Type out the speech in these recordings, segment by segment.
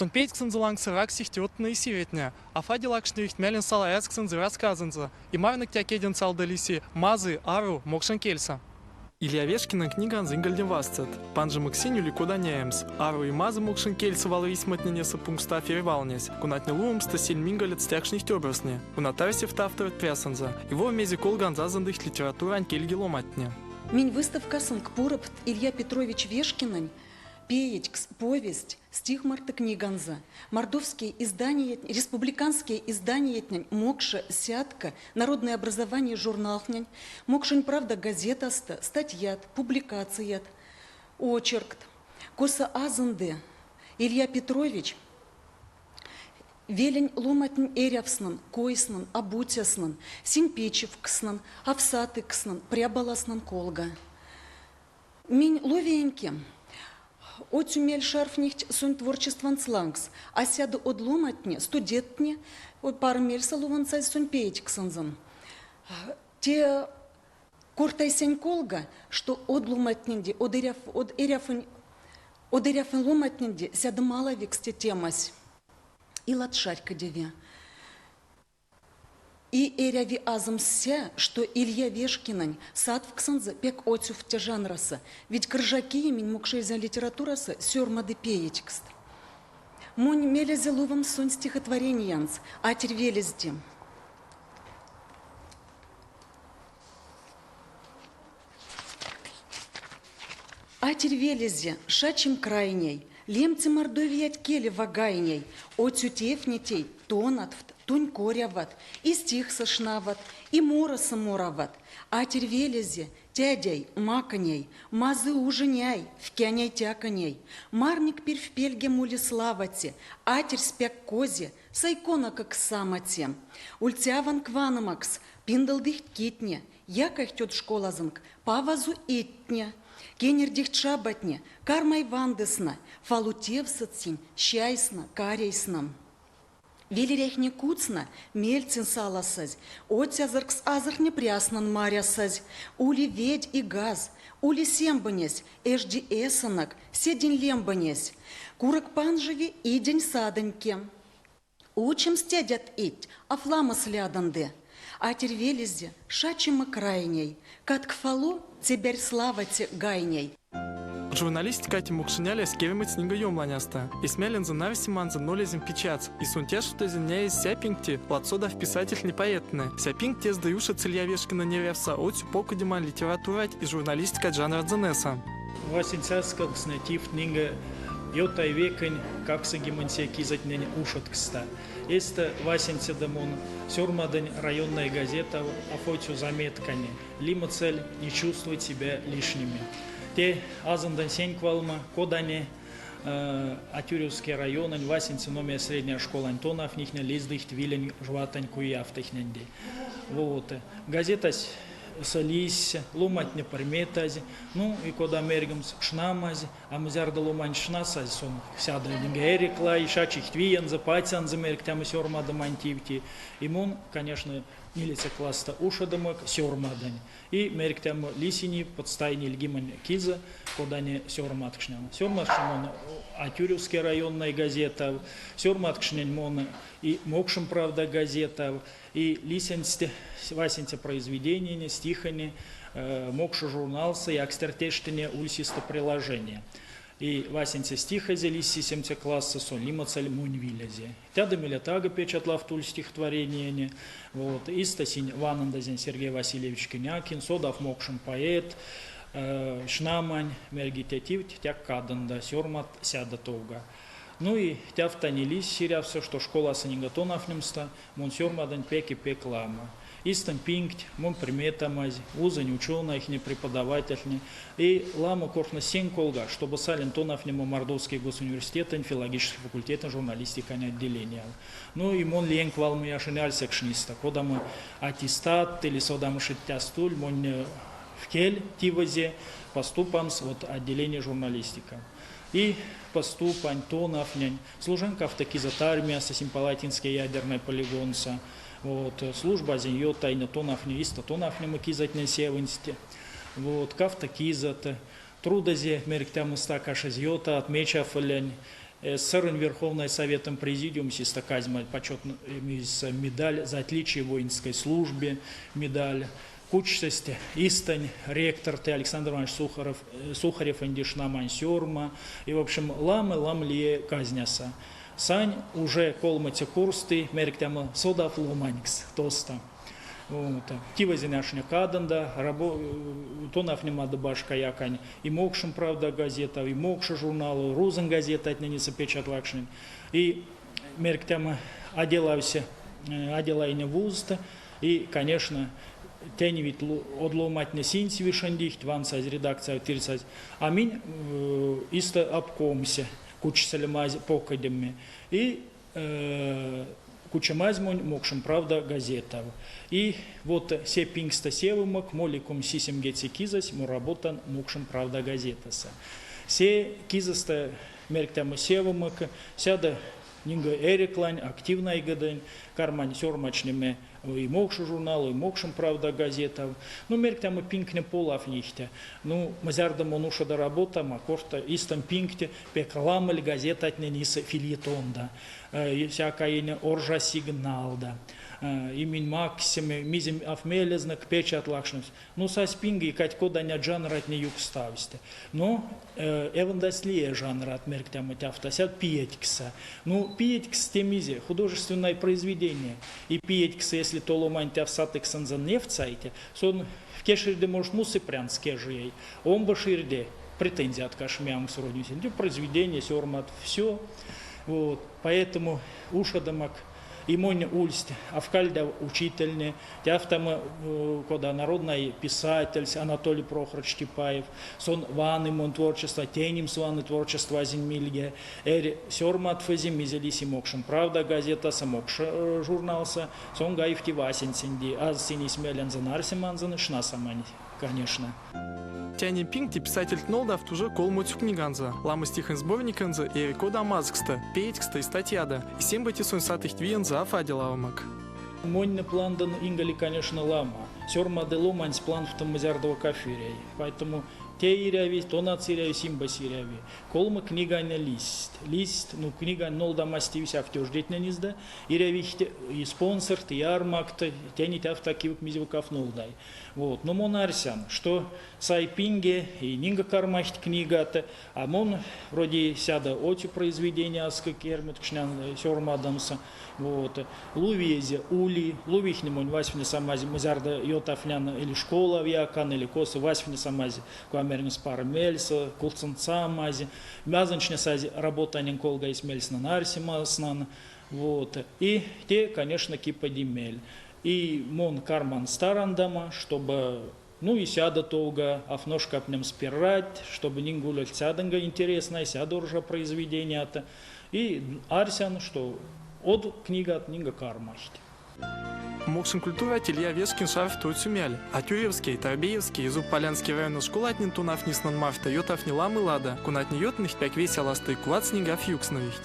Сонь пеедьксэнзэ лангсо раксихть одтнэ и сыретне, а фадилакшновихть мелензэ салаязксэнзэ рассказонзо, и марнок тя кедензэ алдо лиси мазый, ару, мокшонь кельсэ. Илья Вешкинэнь книганзо ингельде вастат. Панжомак сень ули кода неемс. Ару и мазы мокшонь кельсэ валрисьматненесэ пункстав эрьвалнэсь, конатне лувомсто сельмингалят стякшныть образтнэ, конат арсевть авторт прясонзо, его мезе колганзо азандыхть литературань кельги ломантне. Минь выставкасонк пуропт Илья Петрович Вешкинэнь пеедькс, повесть, стих марто книганзо, мордовские изданиятне, республиканские изданиятнень Мокша, Сятко, Народное образование журналтнэнь, Мокшонь правда газетасто статьят, публикацият, очеркт. Косо азынды Илья Петрович велень ломатнень эрявснын, койснын, обуцяснын, синь печевкснын, овсатыкснын, прябаласнын колга. Минь ловиеньке, отюмель шарфнихть сунь творчестванть лангс, а сядо од ломатне, студенттнэ, паро мельсэ лувонцазь сунь пеедьксэнзэ. Те кортайсэнь колга, што од ломатненде, од эряв, од эрявонь, од эрявонь ломатненде сядо малавикс те темась. И ладшарька деве. И эряви азомс се, што Илья Вешкинэнь сатвксонзо пек оцювт те жанрасо, ведь кржаки минь мокшэрзянь литературасо сёрмады пеедькст. Монь мелезэ лувамс сонь стихотворениянз, Атерь велезди. Атерь велезэ, шачим крайней, Лемци Мордовиять келе вагайней, Оцютевне тей, тонатвт, тунь коряват, И стихсэ шнават, и моросо морават. Атерь велезэ, тядяй, маконяй, Мазы ужиняй, вкяняй тяконяй, Марник пирь пельге моли славате, Атерь спяк козе, сайкона как самате. Ульцяванк ваномакс, пиндылдыхть китне, Якахть од школазынк, павазу итне, Кенердихть шабатне, кармай вандысна, Фалутевсыцинь, чайсна, карейсна. Велеряхне куцна, мельцин саласызь, Оцязыркс азыртне пряснан марясызь, Ули ведь и газ, ули сембынесь, Эжди эсынок, седень лембынесь. Курок панжови идень садыньке. Учемс тедят ить, афламос лядынде. Атерь велезэ, шачома крайней, Каткфалу теберь славате гайней. Журналистикать мокшинялясь кевемыть снега ёмланяста. Эсмелензэ навсиманзо нолезем печатс, и сон тешктезэ неезь сяпингти, ладсодав писательтне поэтнэ. Сяпинг тез даюша Илья Вешкина неревса отсю покодема литературать и журналистика жанрадзынеса. Васенцяскакснэ тивтнинге ютай векень кавксоньгеменце кизэтнень ушодкста. Эстэ васенцеде мон сёрмадынь районной газетав охотю заметкани. Лима цель не чувствовать себя лишними. Те азындынь сень кувалма, кодане Атюрьевский райононь васенце номер средняя школань тонавтнихне лездыхть велень жватань куявтыхненде. Вот. Газетась солись, ломатне приметазь, ну и кода мерьгамс шнамазь, а зярдо ломань шнасазь, сон сядо эриклай, шачихть виензэ, пацянзо мерьктямо сёрмадомань тивти. И мон, конечно, нилеце классто ушодомак сёрмадынь. И мерьктямо лисини подстайни льгимань кизэ, кодане сёрмадкшнян. Сёрмадкшнен мон Атюрьевской районной газетав, сёрмадкшнень мон и Мокшим правда газетав, И лисенст васенце произведениене, стихане, Мокша журналсо якстертештине ульсисто приложение. И васенце стихезе лиси семце класса сон лимацель монь вилезе. Тяды меля таго печатлав туль стихотворениене. Вот. И стасинь ванандазень Сергей Васильевич Кенякин, содав мокшин поэт, шнамань мерги тетивть тяк кадында, сёрмат сяда товга. Ну и тявтани лись сирявсо, что школасо не тонавтнемста, мон сёрмадынь пек и пек ламо. Истань пингть, мон приметамазь, вузонь учёнойтне, преподавательтне. И ламо кортна сень колга, чтобы салин тонавтнемо Мордовский госуниверситетэнь филологической факультетэнь журналистикань отделения. Ну и мон лиень квалмо яшиняльсекшниста, кодамо аттестат или содамо шиттястуль, монь в кель тивозе поступамс вот отделение журналистика. И поступань, тонавтнень, служанкавто кизэт армиясо Семипалатинский ядерной полигонсо. Вот, служба ее тайна тонавтне, исто тонавтнема кизэтнень севоньсте. Вот, кавто кизэт, трудозе мерьктямоста кашазьёта, отмечафлянь. СССР Верховной Советом Президиум систа казьма почетный медаль за отличие в воинской службе, медаль. Кучсость истань ректор те Александр Иванович Сухарев, Сухарев энди шнамань сёрма. И, в общем, ламо лам лия казняса. Сань уже колмоце курсты мерьктямо содав ломанькс тоста. Вот. Кивазиняшня кадында, рабо, тонавтнемадо башка якань и Мокшем правда газета, и Мокша журнал, рузонь газетатнесэ печатлакшнынь. И мерьктямо а делався, а делайне вузт. И, конечно, тень ведь од ломатне синсь вишендихть, вансазь редакция тирсазь. А минь исто обкомся, кучсалемазь покодемме. И кучемазь монь Мокшем правда газета. И вот се пингстэ севымак моли 27-геце кизась мо работан Мокшем правда газетаса. Се кизэстэ мерьктямо севымак, сядо нинго эриклань, активной годынь, кармань сёрмачнеме и Мокшу журнал, и Мокшем правда газета. Ну, мерьктямо пингтне полавнихте. Ну, зярдо мон ушода работама, корта истам пингте пек ламоль газетатнень эйсэ фельетонда, всякой оржа сигналда. И минь максим, мизем афмелезнак печатлакшнось. Ну, сась пинге, и кать коданя жанратне юкставсте. Но эвандась лия жанрат мерьктямо тявтасят пиетьксэ. Ну, пиетькс те мезе, художественное произведение. И пиетькс, если то ломань тявсатыксэнзэ невтсайте, сон в кеширде может мусы прянс кежией, омбо ширде претензият кашмямс роднюсень. Произведение, сёрмат, все. Вот. Поэтому ушодомак и монь ульсть Авкальда учительне, тявтамо кода народный писатель Анатолий Прохорович Типаев, сон ваны мон творчество, теним сваны творчество азин мильге, эрь сёрмат фэзи мизе Мокшем правда газета, Мокш журналса, сон гаевти васенценди, аз синись мелензэ нарсеманзо шнасамань, конечно. Тянень пингте писательть нолдавт уже колмоцю книганзо. Ламо стихень сборникензэ эри кода мазыкстэ, пеетькстэ и статьяда. И сембати сон сатыхть виензэ а фадилавамак. Монь пландан ингали, конечно, ламо. Сёрмады ломансь планвтомо зярдо кафирей. Поэтому те эряви, тона эряви, симбась эряви. Колмо книгань листь. Листь, ну, книгань нолдамась тевсь автёждетнень Эряви и спонсорт, и ярмакт, тени тявта кивк мизевкав нолдай. Вот. Но мон арсян, что сай пинге и нинга кармахть книгата, а мон вроде сяда оти произведения аска кермет кшнян сёрмадамса. Вот. Лувиезе ули, лувихне монь васьфне самази, мызярда йотафнян или школа виакан, или косы васьфне самази, куамернс пара мельса, кулцанца мази, мязанчне сази работанин колга из мельсна нарсимаснан. Вот. И те, конечно, кипадимель. И мон карман старандама, чтобы ну и сяда толга, афношка пнем спирать, чтобы не гулять сяданга интересное, сяда уже произведение-то. И арсян, что од книга от книга кармахт. Мокшень культурать Илья Вешкин шарф тойцумяль. Атюрьевский, Тарбеевский, Зуб-Полянский района школатнень тонавтниснан марто ётавтни ламо лада, конатне ётнихть пек веселасто и куватс нингав юксновихть.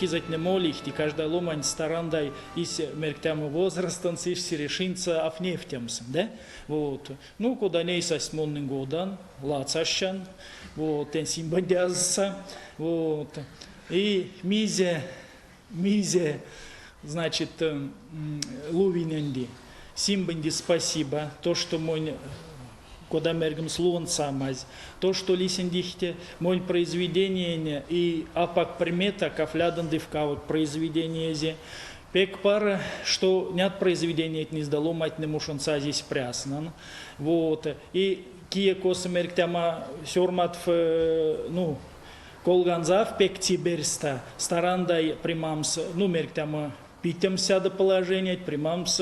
Кизэтне молихть, и каждая ломань старандай ис мерьктямо возрастан сиш решинца афнефтямс, да? Вот. Ну, кода ней сась моннын годан, лацащан, вот, тен симбандязса, вот. И мизе, мизе, значит, лувиненди, симбанди спасибо, то, что мой кода мергем слуонцамазь, то, что лисендихте мой произведение и апак примета кафлядан дивкавок произведение зе. Пек пара, что нет произведения не сдало мать не мушонца здесь пряснан. Вот. И кие косы мерктяма сёрмат, ну, колганзав пек тиберста, старандай примамс, ну, мерктяма питемся до положения, примамс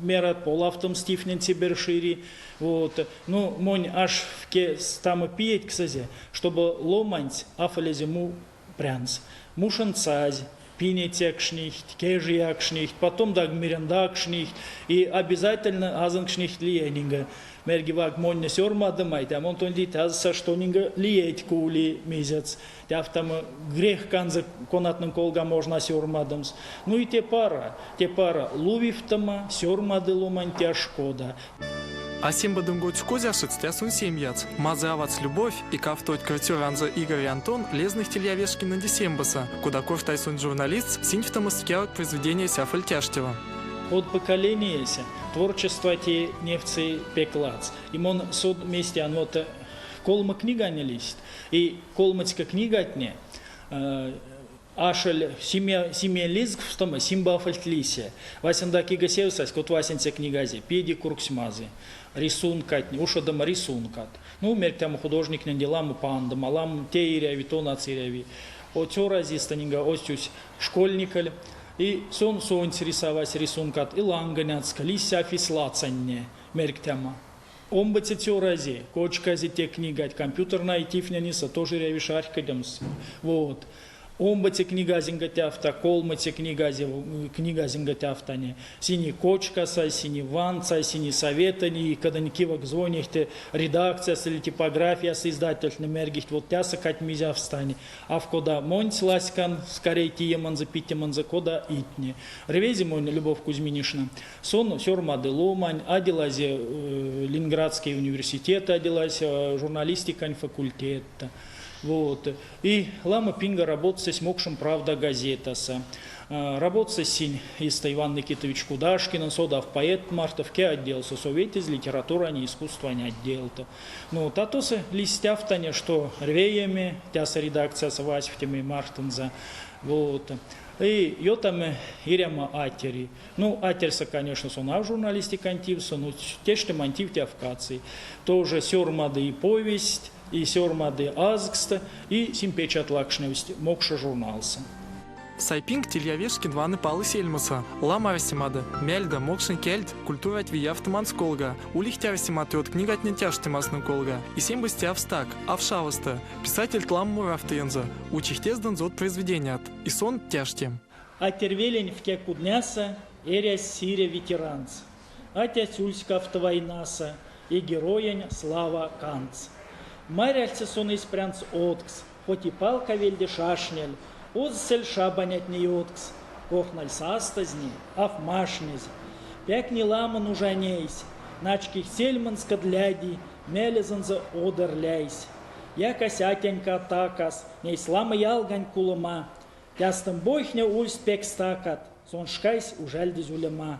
мерат полавтом стифнен тибершири. Вот. Ну, монь аж в ке стама пиеть, кстати, чтобы ломать афалезему прянс. Мушанцазь, пинетекшнихт, кежиякшнихт, потом дагмирендакшнихт, и обязательно азанкшнихт лиенинга. Мергивак монне сёрмадымай, там он тондит азса что нинга лиеть кули месяц. Тяв там грех канза конатным колга можно сёрмадымс. Ну и те пара, лувифтама, сёрмады ломань тя шкода. А Сембадынгоць козяшец тясун семьяц. Мазы авац Любовь и кавтоть цёранзо Игорь и Антон лезных Илья Вешкин Сембаса, куда кортайсун журналист синьфтомас произведение сяфаль тяштева. Од поколениясь творчества те нефцы пеклац. И мон сод вместе вот колмо книга не лист. И колмацька книгатне ашель семья семья лизгфтома симбафальтлисе. Васенда кига севсась, кот васенце книгазе, педи курксмазы, рисункатне, ушодома рисункат. Ну, мертям художник не делам панда, малам те иряви, то нациряви. О цёразистанинга остюсь школьникаль, и сон сонць рисовать рисункат, и ланганяцка, лися фислацанне, мерктяма. Омбыце цёрази, кочкази те книгать, компьютерная тифняниса тоже ряви шарькадемс. Вот. Омбыце книга зингатяфта, колмыце книга зингатяфтане. Сини кочкаса, сини ванца, сини советани, когда кивок звонихте, редакция или типография с издательный мергихт, вот тяса кать мизя встане. А в кода монць ласькан, скорей тиеманза, питеманза, кода итне. Ревези монь Любовь Кузьминишна. Сон сёрмады ломань, аделазе Ленинградский университет, аделась журналистикань факультет. Вот. И лама пинга работает с мокшем правда газетаса. Работа синь иста Иван Никитович Кудашкин, содав поэт мартовке отдел, совете из литературы, а не искусства не отдел-то. Ну, татосы листявтане, что рвеями, тяса редакция с Васифтеми Мартенза. Вот. И йотаме иряма атери. Ну, атерса, конечно, сон журналистика антивса, но те, что антив тявкации. Тоже сёрмады и повесть, и сёрмады азгста, и симпечат лакшневсть, мокша журналса. Сайпинг Илья Вешкин ваны палы сельмаса, лама арсимада, мяльда, мокшин кельт, культура виявтыман сколга, улихтярсимат от книгат не тяштымасны колга, и семь австак, авшаваста, писатель тлам мурафтыенза, учихтездан зот произведеният, и сон тяжте. А тервелень в кудняса, эря сиря ветеранц, атя сюльска автовойнаса, и героень слава канц. Маряльце сон испрянц откс, хоть и палка вельде шашнель, Озсель шабанять не откс, кохналь састазни, афмашнезь. Пяк не ламан ужанейсь, начки сельманска дляди, мелезанза одерляйсь. Я косятенька атакас, ней слама ялгань кулыма. Тястым бойхне ульс пек стакат, сон шкайсь ужальдезь улема.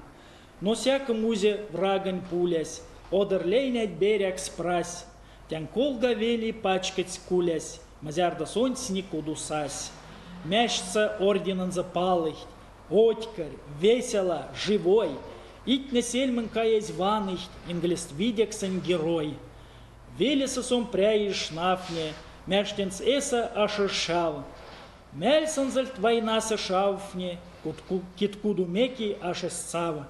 Но сяком узе врагань пулясь, одерлейнять берег спрась. Тян колга вели пачкать кулясь, мазярда сонць никуду сась. Мящца орденанза палыхть, Отькарь, весело, живой, Итне сельмын каезь ваныхть, Инглист видексен герой. Велеса сон пряиш нафне, Мяштенц эса ашыршав. Мяльсанзальт войнаса шавфне, Киткуду меки ашесцава.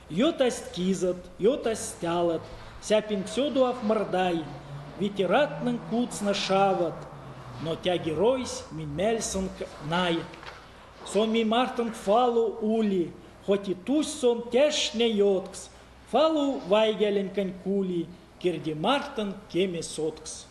Йотасть кизат, йотасть стялат, Сяпин всюду мордай, Ветератнын куцна шават, но тя геройсь минь най. Сон ми мартын фалу ули, хоть и тусь сон тяшне йоткс, фалу вайгеленькань кули, кирди мартын кеме соткс.